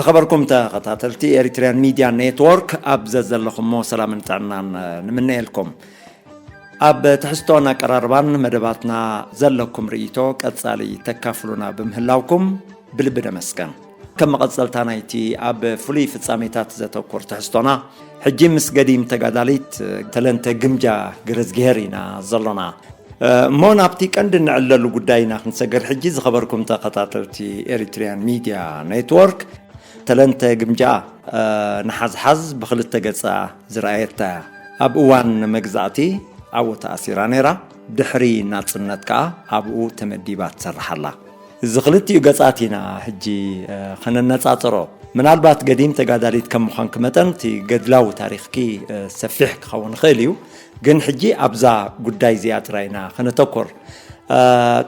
ዝኸበርኩም ተኸታተልቲ ኤሪትሪያን ሚድያ ኔትወርክ፣ ኣብ ዘዘለኹሞ ሰላምን ጥዕናን ንምነየልኩም። ኣብ ትሕዝቶን ኣቀራርባን መደባትና ዘለኩም ርእይቶ ቀጻሊ ተካፍሉና ብምህላውኩም ብልቢ ነመስገን። ከም መቐጸልታ ናይቲ ኣብ ፍሉይ ፍጻሜታት ዘተኩር ትሕዝቶና፣ ሕጂ ምስ ገዲም ተጋዳሊት ተለንተ ግምጃ ገረዝግሄር ኢና ዘሎና። እሞ ናብቲ ቀንዲ እንዕለሉ ጉዳይና ክንሰገር ሕጂ፣ ዝኸበርኩም ተኸታተልቲ ኤሪትሪያን ሚድያ ኔትወርክ፣ ተለንተ ግምጃ ንሓዝሓዝ ብኽልተ ገጻ ዝረኣየታ እያ። ኣብ እዋን መግዛእቲ ኣብኡ ተኣሲራ ነይራ። ድሕሪ ናጽነት ከኣ ኣብኡ ተመዲባ ትሰርሕ ኣላ። እዚ ክልቲኡ ገጻት ኢና ሕጂ ከነነጻጽሮ። ምናልባት ገዲም ተጋዳሊት ከም ምዃንኪ መጠን እቲ ገድላዊ ታሪኽኪ ሰፊሕ ክኸውን ይኽእል እዩ። ግን ሕጂ ኣብዛ ጉዳይ እዚኣ ጥራይ ኢና ከነተኩር።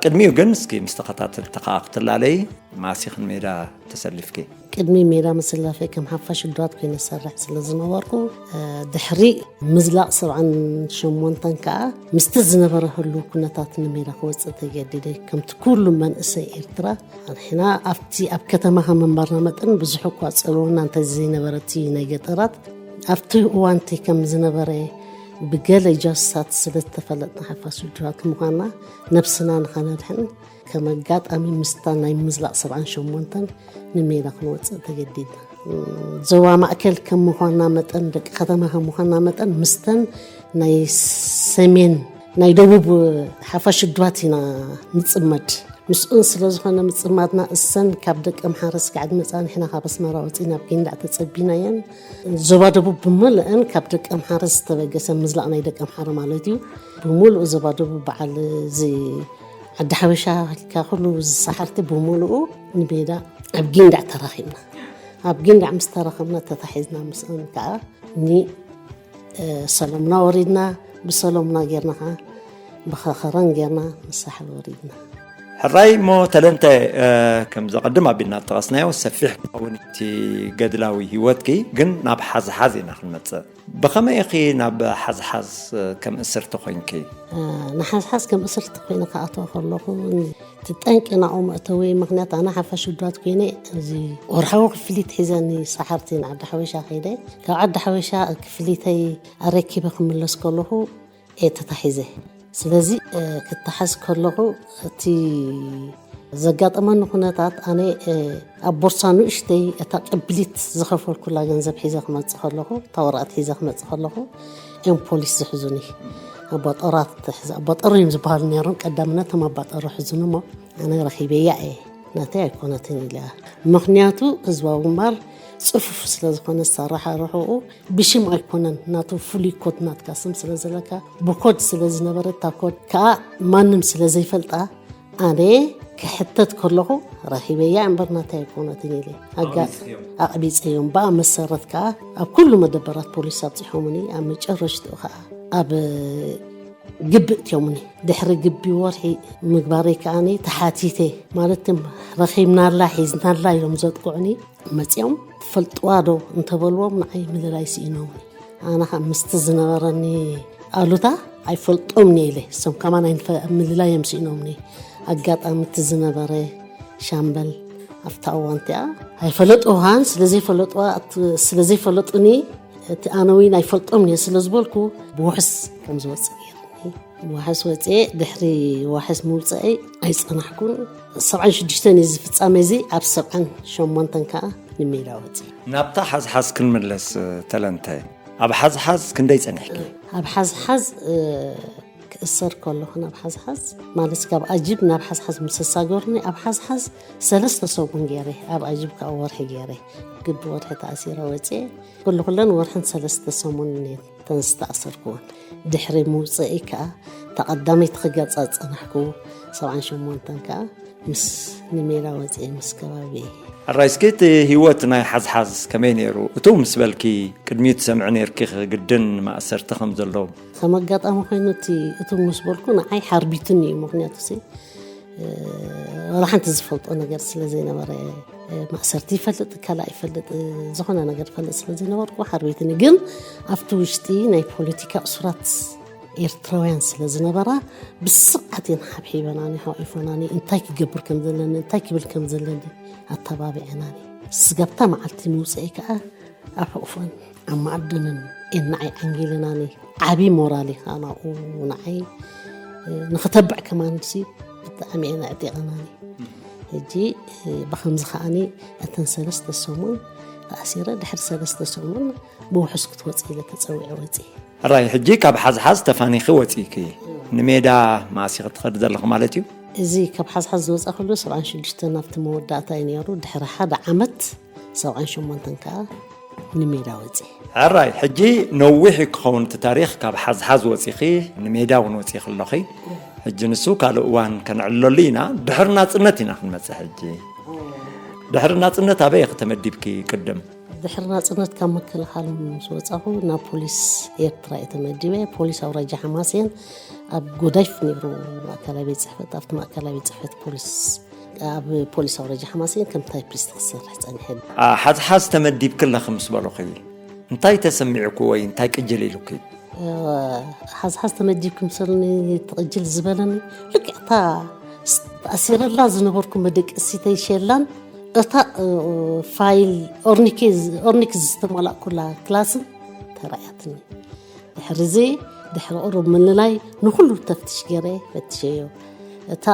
ቅድሚኡ ግን እስኪ ምስ ተኸታተልቲ ከኣ ክትላለይ፣ መዓስ ኢኺ ንሜዳ ተሰሊፍኪ? ቅድሚ ሜዳ ምስላፈይ ከም ሓፋሽ ውድባት ኮይነ ዝሰርሕ ስለ ዝነበርኩ፣ ድሕሪ ምዝላቕ ሰብዓን ሸሞንተን ከኣ ምስቲ ዝነበረ ህሉው ኩነታት ንሜዳ ክወጽእ ተገዲደ። ከምቲ ኩሉ መንእሰይ ኤርትራ፣ ንሕና ኣብቲ ኣብ ከተማ ከም ምንባርና መጠን ብዙሕ እኳ ጸልወና እንተ ዘይነበረ እቲ ናይ ገጠራት፣ ኣብቲ እዋንቲ ከም ዝነበረ ብገለ ጃሱሳት ስለ ዝተፈለጥና፣ ሓፋሽ ውድባት ምዃንና ነብስና ንኸነድሕን ከም ኣጋጣሚ ምስታ ናይ ምዝላቕ ሰብዓን ሸሞንተን ንሜዳ ክንወጽእ ተገዲድና። ዞባ ማእከል ከም ምዃንና መጠን፣ ደቂ ከተማ ከም ምዃንና መጠን፣ ምስተን ናይ ሰሜን፣ ናይ ደቡብ ሓፋሽ ውድባት ኢና ንጽመድ። ምስኡን ስለ ዝኾነ ምጽማድና፣ እሰን ካብ ደቂ ኣምሓረ ስጋዕ ዝመጻ፣ ንሕና ካብ ኣስመራ ወጺና ኣብ ጊንዳዕ ተጸቢናየን። ዞባ ደቡብ ብምልእን ካብ ደቂ ኣምሓረ ዝተበገሰ፣ ምዝላቕ ናይ ደቂ ኣምሓረ ማለት እዩ። ብምሉኡ ዞባ ደቡብ በዓል እዚ ዓዲ ሓበሻ ኢልካ ኩሉ እዚ ሰሓርቲ ብምሉኡ ንሜዳ ኣብ ጊንዳዕ ተራኺብና። ኣብ ጊንዳዕ ምስ ተራኸብና፣ ተታሒዝና ምስአን ከኣ ኒ፣ እ፣ ሰሎምና ወሪድና፣ ብሰሎምና ጌርና ከኣ ብኸኸረን ጌርና ምስ ሳሕል ወሪድና። ሕራይ እሞ ተለንተ፣ እ፣ ከም ዘቐድም ኣቢልና ዝጠቐስናዮ ሰፊሕ ክኸውን እቲ ገድላዊ ህይወትኪ፣ ግን ናብ ሓዝሓዝ ኢና ክንመጽእ። ብኸመይ ኢኺ ናብ ሓዝሓዝ ከም እስርቲ ኮንኪ? እ፣ ንሓዝሓዝ ከም እስርቲ ኮይነ ክኣትዋ ከለኹ፣ እቲ ጠንቂ ናብኡ መእተዊ ምኽንያት፣ ኣነ ሓፋሽ ውድባት ኮይነ፣ እዚ ወርሓዊ ክፍሊት ሒዘ ንሳሓርቲ ንዓዲ ሓበሻ ከይደ። ካብ ዓዲ ሓበሻ ክፍሊተይ ኣረኪበ ክምለስ ከለኹ እየ ተታሒዘ። ስለዚ፣ እ፣ ክተሓዝ ከለኹ፣ እቲ ዘጋጠመኒ ኩነታት፣ ኣነ፣ እ፣ ኣብ ቦርሳ ንእሽተይ እታ ቅብሊት ዝኸፈልኩላ ገንዘብ ሒዘ ክመጽእ ከለኹ፣ እታ ወረቐት ሒዘ ክመጽእ ከለኹ፣ እዮም ፖሊስ ዝሕዙኒ። ኣባጠራት ትሕዝ-፣ ኣባጠሩ እዮም ዝበሃሉ ነይሮም። ቀዳምነት እቶም ኣባጠሩ ሕዙኒ እሞ፣ ኣነ ረኺበያ እየ። ናተይ ኣይኮነትን ኢለ። ምኽንያቱ ህዝባዊ ግንባር ጽፉፍ ስለ ዝኾነ፣ ኣሰራርሓኡ ብሽም ኣይኮነን፣ ናቱ ፍሉይ ኮድ፣ ናትካ ስም ስለ ዘለካ፣ ብኮድ ስለ ዝነበረ፣ እታ ኮድ ከኣ ማንም ስለ ዘይፈልጣ፣ ኣነ ክሕተት ከለኹ ረኺበያ እምበር ናተይ ኣይኮነትን ኢለ። ኣጋ-፣ ኣቕቢጸዮም። ኣቕቢጸዮም። ብኣ መሰረት ከኣ ኣብ ኩሉ መደበራት ፖሊስ ኣብጺሖምኒ። ኣብ መጨረሽትኡ ከኣ ኣብ ግቢ እትዮምኒ። ድሕሪ ግቢ ወርሒ ምግባረይ ከኣ ተሓቲተ፣ ማለት ረኺብናላ፣ ሒዝናላ ኢሎም ዘጥቅዑኒ። መጺኦም፣ "ትፈልጥዋ ዶ?" እንተበልዎም፣ ንዓይ ምልላይ ስኢኖምኒ። ኣነ ኸኣ ምስቲ ዝነበረኒ ኣሉታ ኣይፈልጦምኒ ኢለ፣ እሶም ከማን ኣይንፈ-፣ ምልላይ እዮም ስኢኖምኒ። ኣጋጣሚ እቲ ዝነበረ ሻምበል ኣብታ እዋን እቲኣ ኣይፈለጥዋን፣ ስለ ዘይፈለጥዋ፣ እት-፣ ስለ ዘይፈለጡኒ፣ እቲ ኣነ እውን ኣይፈልጦምን እየ ስለ ዝበልኩ፣ ብውሕስ ከም ዝወጽእ ገይሩኒ። ብውሕስ ወጽኤ፣ ድሕሪ ዋሕስ ምውጻኤ ኣይጸናሕኩን። ሰብዓን ሽዱሽተን እዩ እዚ ፍጻመ እዚ፣ ኣብ ሰብዓን ሸሞንተን ከኣ ንሜዳ ወጽኤ። ናብታ ሓዝሓዝ ክንምለስ፣ ተለንተ፣ ኣብ ሓዝሓዝ ክንደይ ጸኒሕኪ? ኣብ ሓዝሓዝ፣ እ፣ ክእሰር ከለኹ፣ ናብ ሓዝሓዝ ማለት፣ ካብ ኣጅብ ናብ ሓዝሓዝ ምስ ተሳገሩኒ፣ ኣብ ሓዝሓዝ ሰለስተ ሰሙን ገይረ፣ ኣብ ኣጅብ ከኣ ወርሒ ገይረ፣ ግቢ ወርሒ ተኣሲረ ወጽኤ። ኩሉ ኩለን ወርሕን ሰለስተ ሰሙን እየን እተን ዝተኣሰርኩወን። ድሕሪ ምውጽኤ ከኣ፣ እታ ቀዳመይቲ ክገጻ ዝጸናሕኩ፣ ሰብዓን ሸሞንተን ከኣ ምስ ንሜዳ ወጽኤ ምስ ከባቢ። ሕራይ፣ እስኪ እቲ ህይወት ናይ ሓዝሓዝ ከመይ ነይሩ? እትው ምስ በልኪ፣ ቅድሚኡ ትሰምዒ ነይርኪ ግድን ማእሰርቲ ከም ዘሎ? ከም ኣጋጣሚ ኮይኑ፣ እቲ እትው ምስ በልኩ ንዓይ ሓርቢቱኒ እዩ። ምኽንያቱ ሲ፣ እ፣ ዋላ ሓንቲ ዝፈልጦ ነገር ስለ ዘይነበረ፣ እ፣ ማእሰርቲ ይፈልጥ፣ ካልእ ይፈልጥ፣ እ፣ ዝኾነ ነገር ይፈልጥ ስለ ዘይነበርኩ ሓርቢቱኒ። ግን ኣብቲ ውሽጢ ናይ ፖለቲካ እሱራት ኤርትራውያን ስለ ዝነበራ፣ ብስቕዓት እየን ሓብሒበናኒ፣ ሓቒፈናኒ፣ እንታይ ክገብር ከም ዘለኒ፣ እንታይ ክብል ከም ዘለኒ ኣተባቢዐናኒ። ስጋብታ መዓልቲ ምውፀኢ ከዓ ኣብ ሕቑፈን ኣብ መኣደንን እየን ንዓይ ዓንጊለናኒ። ዓብዪ ሞራል እዩ ከዓ ናብኡ ንዓይ፣ እ፣ ንኽተብዕ ከማንሲ ብጣዕሚ እየን ኣዕጢቐናኒ። ሕጂ፣ እ፣ ብኸምዚ ከዓኒ እተን ሰለስተ ሰሙን ተኣሲረ፣ ድሕሪ ሰለስተ ሰሙን ብውሑስ ክትወፂ ኢለ ተፀዊዐ ወፂ። ሕራይ፣ ሕጂ ካብ ሓዝሓዝ ተፋኒኺ ወፂእኪ ንሜዳ ማእሲኺ ትኸዲ ዘለኹ ማለት እዩ? እዚ ካብ ሓዝሓዝ ዝወፃ ከሎ ሰብዓን ሽዱሽተ ናብቲ መወዳእታ እዩ ነይሩ። ድሕሪ ሓደ ዓመት ሰብዓን ሸሞንተን ከዓ ንሜዳ ወፂ። ሕራይ፣ ሕጂ ነዊሕ እዩ ክኸውን እቲ ታሪኽ። ካብ ሓዝሓዝ ወፂኺ ንሜዳ እውን ወፂኺ ኣለኺ። ሕጂ ንሱ ካልእ እዋን ከነዕልለሉ ኢና። ድሕሪ ናፅነት ኢና ክንመፅእ ሕጂ። ድሕሪ ናፅነት ኣበይ ኢኺ ተመዲብኪ ቅድም? ድሕሪ ናፅነት ካብ ምክልኻል ምስ ወፃኹ ናብ ፖሊስ ኤርትራ እየ ተመዲበ። ፖሊስ ኣውራጃ ሓማሴን ኣብ ጎዳይፍ ነይሩ ማእከላይ ቤት ፅሕፈት። ኣብቲ ማእከላይ ቤት ፅሕፈት ፖሊስ፣ ኣብ ፖሊስ ኣውራጃ ሓማሴን ከም ታይፒስት ክሰርሕ ፀኒሐ። ኣ፣ ሓዝሓዝ ተመዲብኪ ኣለኺ ምስ በሉኺ እንታይ ተሰሚዑኪ ወይ እንታይ ቅጅል ኢሉኪ? እ፣ ሓዝሓዝ ተመዲብኪ ምስ በሉኒ ትቕጅል ዝበለኒ ልክዕ እታ ስ-፣ ተኣሲረላ ዝነበርኩ መደቀሲተይ ሸላን እታ፣ እ፣ ፋይል ኦርኒኬ-፣ ኦርኒክ ዝተመላእኩላ ክላስን ተራእያትኒ። ድሕሪ እዚ፣ ድሕሪ ቁሩብ ምልላይ ንኹሉ ተፍትሽ ገይረ ፈትሸዮ። እታ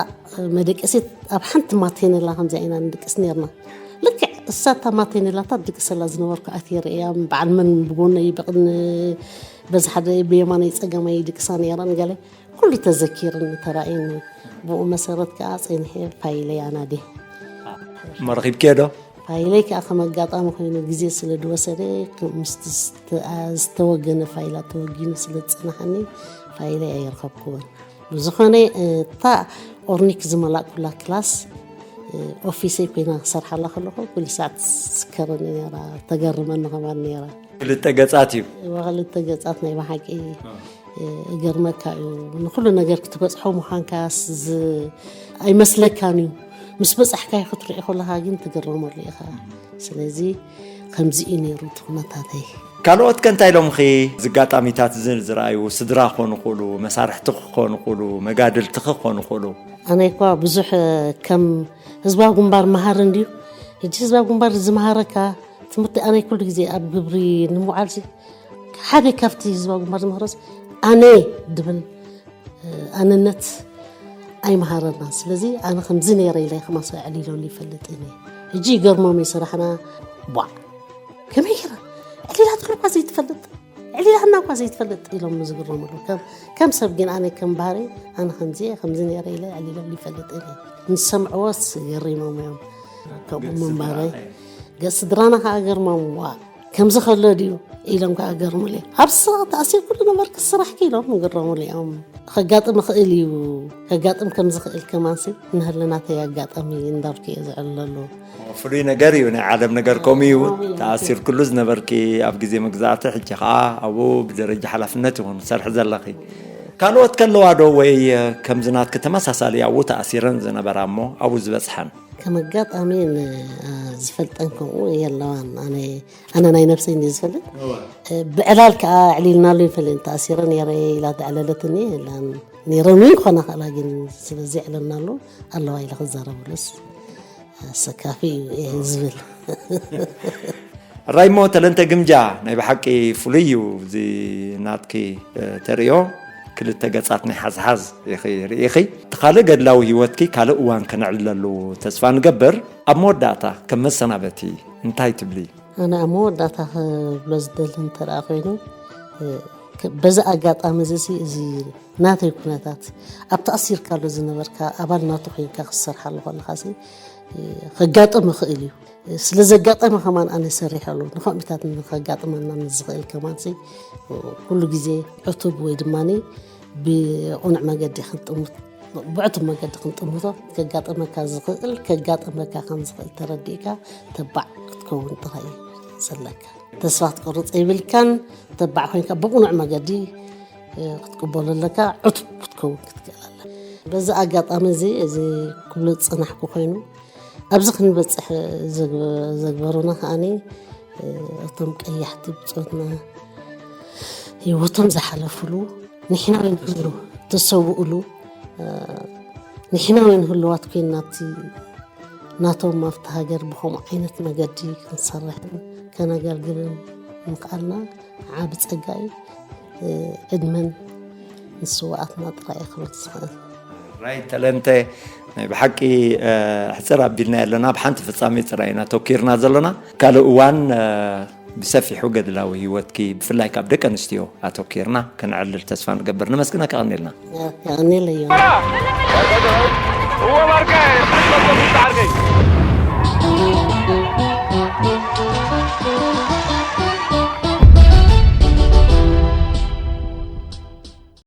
መደቀሲት ኣብ ሓንቲ ማቴነላ ከምዚኣ ኢና ንድቅስ ነርና። ልክዕ እሳ እታ ማቴነላ እታ ድቅሰላ ዝነበርኩ ኣትየ ርእያ፣ በዓል መን ብጎነይ ብቕድሚ፣ በዚ ሓደ ብየማነይ ጸጋማይ ይድቅሳ ነይረን ገለ። ኩሉ ተዘኪርኒ ተራእዩኒ። ብኡ መሰረት ከኣ ጸኒሐ ፋይለይ ኣናድየ። እሞ ረኺብክዮ ዶ? ፋይለይ ከኣ ከም ኣጋጣሚ ኮይኑ ግዜ ስለ ዝወሰደ፣ ምስቲ ዝተ-፣ ዝተወገነ ፋይላት ተወጊኑ ስለ ዝጸናሓኒ ፋይለይ ኣይረኸብኩዎን። ብዝኾነ፣ እታ ኦርኒክ ዝመላእኩላ ክላስ፣ ኦፊሰይ ኮይና ክሰርሓላ ከለኹ ኩሉ ሰዓት ትስከረኒ ነይራ፣ ተገርመኒ ከማን ነይራ። ክልተ ገጻት እዩ። እዋ፣ ክልተ ገጻት ናይ ብሓቂ፣ እ፣ እገርመካ እዩ። ንኹሉ ነገር ክትበጽሖ ምዃንካስ ዝ-፣ ኣይመስለካን እዩ። ምስ በጻሕካዮ ክትርኢ ከለኻ ግን ትግረመሉ ኢኻ። ስለዚ ከምዚ እዩ ነይሩ እቲ ኩነታተይ። ካልኦት ከ እንታይ ኢሎምኺ? እዚ ኣጋጣሚታት እዚ ዝረኣዩ ስድራ ክኾኑ ይኽእሉ፣ መሳርሕትኺ ክኾኑ ይኽእሉ፣ መጋድልትኺ ክኾኑ ይኽእሉ። ኣነ እኳ ብዙሕ ከም ህዝባዊ ግንባር መሃሪ እንድዩ። ሕጂ ህዝባዊ ግንባር ዝመሃረካ ትምህርቲ ኣነ ኩሉ ግዜ ኣብ ግብሪ ንምውዓል ሲ ሓደ ካብቲ ህዝባዊ ግንባር ዝመሃሮስ ኣነ ድብል ኣነነት ኣይመሃረና። ስለዚ ኣነ ከምዚ ነይረ ኢለ ከማን ሰብ ኣዕሊለሉ ይፈልጥ እየ። ሕጂ ይገርሞም እዩ ስራሕና። ቧዕ፣ ከመይ ገይራ ዕሊላትሉ እኳ ዘይትፈልጥ፣ ዕሊላትና እኳ ዘይትፈልጥ ኢሎም ዝግረምሉ። ከም፣ ከም ሰብ ግን ኣነ ከም ባህሪ ኣነ ከምዚ እየ፣ ከምዚ ነይረ ኢለ ኣዕሊለሉ ይፈልጥ እየ። ንሰምዕዎስ ገሪሞም እዮም። ከምኡ ምንባረይ ገጽ ስድራና ከኣ ገርሞም። ዋ፣ ከምዚ ከሎ ድዩ ኢሎም ከኣ ገርሙለይ። ኣብ ስራቕ ተኣሲርኩ ዶ ነበርኪ ስራሕኪ ኢሎም ይግረሙሉ እዮም። ከጋጥም ይኽእል እዩ፣ ከጋጥም ከም ዝኽእል ከማንሲ ንህልናተይ ኣጋጣሚ እንዳልኩ እየ ዘዕልለሉ። ፍሉይ ነገር እዩ፣ ናይ ዓለም ነገር ከምኡ እዩ። ከምኡ እዩ። ተኣሲርክሉ ዝነበርኪ ኣብ ግዜ መግዛእቲ፣ ሕጂ ኸኣ ኣብኡ ብደረጃ ሓላፍነት ይኹን ትሰርሒ ዘለኺ። ካልኦት ከለዋ ዶ ወይ ከምዚ ናትኪ ተመሳሳሊ ኣብኡ ተኣሲረን ዝነበራ እሞ ኣብኡ ዝበጽሐን? ከም ኣጋጣሚ ን-፣ እ፣ ዝፈልጠን ከምኡ የለዋን። ኣነ፣ ኣነ ናይ ነብሰይ እንድየ ዝፈልጥ። እወ። እ፣ ብዕላል ከኣ ኣዕሊልናሉ ይፈልጥ። ተኣሲረ ነይረ ኢላ ተዕለለትኒ የላን። ነይረን እውን ክኾና ክእላ፣ ግን ስለ ዘየዕለልናሉ ኣለዋ ኢለ ክዛረበሉስ ኣሰካፊ እዩ እየ ዝብል። ራይሞ ተለንተ ግምጃ ናይ ብሓቂ ፍሉይ እዩ። እዚ ናትኪ፣ እ፣ ተርእዮ ክልተ ገጻት ናይ ሓዝሓዝ ኢኺ ርኢኺ። እቲ ካልእ ገድላዊ ህይወትኪ ካልእ እዋን ከነዕልለሉ ተስፋ ንገብር። ኣብ መወዳእታ ከም መሰናበቲ እንታይ ትብሊ? ኣነ ኣብ መወዳእታ ክብሎ ዝደሊ እንተ ደኣ ኮይኑ፣ እ፣ ከ-፣ በዚ ኣጋጣሚ እዚ ሲ፣ እዚ ናተይ ኩነታት፣ ኣብ ተኣሲርካሉ ዝነበርካ ኣባል ናቱ ኮይንካ ክትሰርሓሉ ከለኻ ሲ፣ እ፣ ከጋጥም ይኽእል እዩ። ስለ ዘጋጠመ ከማን ኣነ ሰሪሐሉ፣ ንኸምኡታት ንኸጋጥመና ንዝኽእል ከማን ሲ፣ ኩሉ ግዜ ዕቱብ ወይ ድማኒ ብቕኑዕ መገዲ ክንጥምት-፣ ብዕቱብ መገዲ ክንጥምቶ፣ ከጋጥመካ ዝኽእል፣ ከጋጥመካ ከም ዝኽእል ተረዲእካ ተባዕ ክትከውን ጥራይ እዩ ዘለካ። ተስፋ ክትቆርጽ የብልካን። ተባዕ ኮይንካ ብቕኑዕ መገዲ፣ እ፣ ክትቅበሎ ኣለካ፣ ዕቱብ ክትከውን ክትክእል ኣለካ። በዚ ኣጋጣሚ እዚ፣ እዚ ክብሎ ዝጸናሕኩ ኮይኑ፣ ኣብዚ ክንበጽሕ ዘግ-፣ ዘግበሩና ከኣኒ፣ እ፣ እቶም ቀያሕቲ ብጾትና ህይወቶም ዝሓለፉሉ፣ ንሕና እውን ህሉ-፣ ተሰውእሉ፣ እ፣ ንሕና እውን ህልዋት ኮይንና ኣብቲ ናቶም ኣብቲ ሃገር ብኸምኡ ዓይነት መገዲ ክንሰርሕን ከነገልግልን ምኽኣልና ዓቢ ጸጋ እዩ። ዕድመን ንስዋኣትና ጥራይ እዩ ክብል ዝኽእል። ራይ ተለንተ ናይ ብሓቂ ሕፅር ኣቢልና ኣለና። ኣብ ሓንቲ ፍጻሜ ጥራይ ኢና ተኪርና ዘለና። ካልእ እዋን ብሰፊሑ ገድላዊ ህይወትኪ ብፍላይ ካብ ደቂ ኣንስትዮ ኣተኪርና ከነዕልል ተስፋ ንገብር። ነመስግነካ ቀኒልና። ቀኒለ እዩ።